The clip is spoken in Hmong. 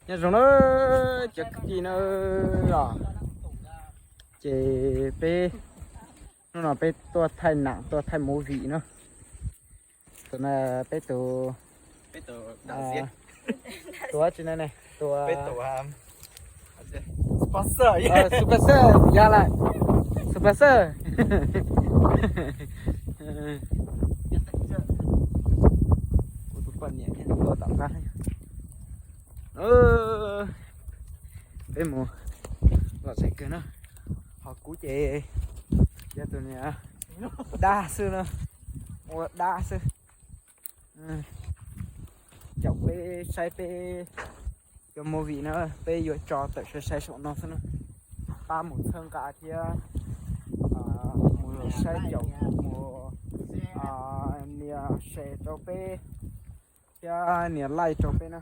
Nyob zoo na cov kwv tij na, ces peb hnub no peb tuaj thaij nam tuaj thaij movie na. Tus no peb tus, tus tsi ne, tus sponsor, yog lawm, sponsor. Kuv tus poj niam tuaj tom qab. Peb mus lom zem kawg na. Ho kuv ces yog tus niag dab xwb na, ua dab xwb. Caum peb saib peb cov movie na, peb yuav tso tawm sai sai saum no xwb na. Pab mus txhawb nqa thiab mus saib caum mus nias share rau peb thiab nias like rau peb na.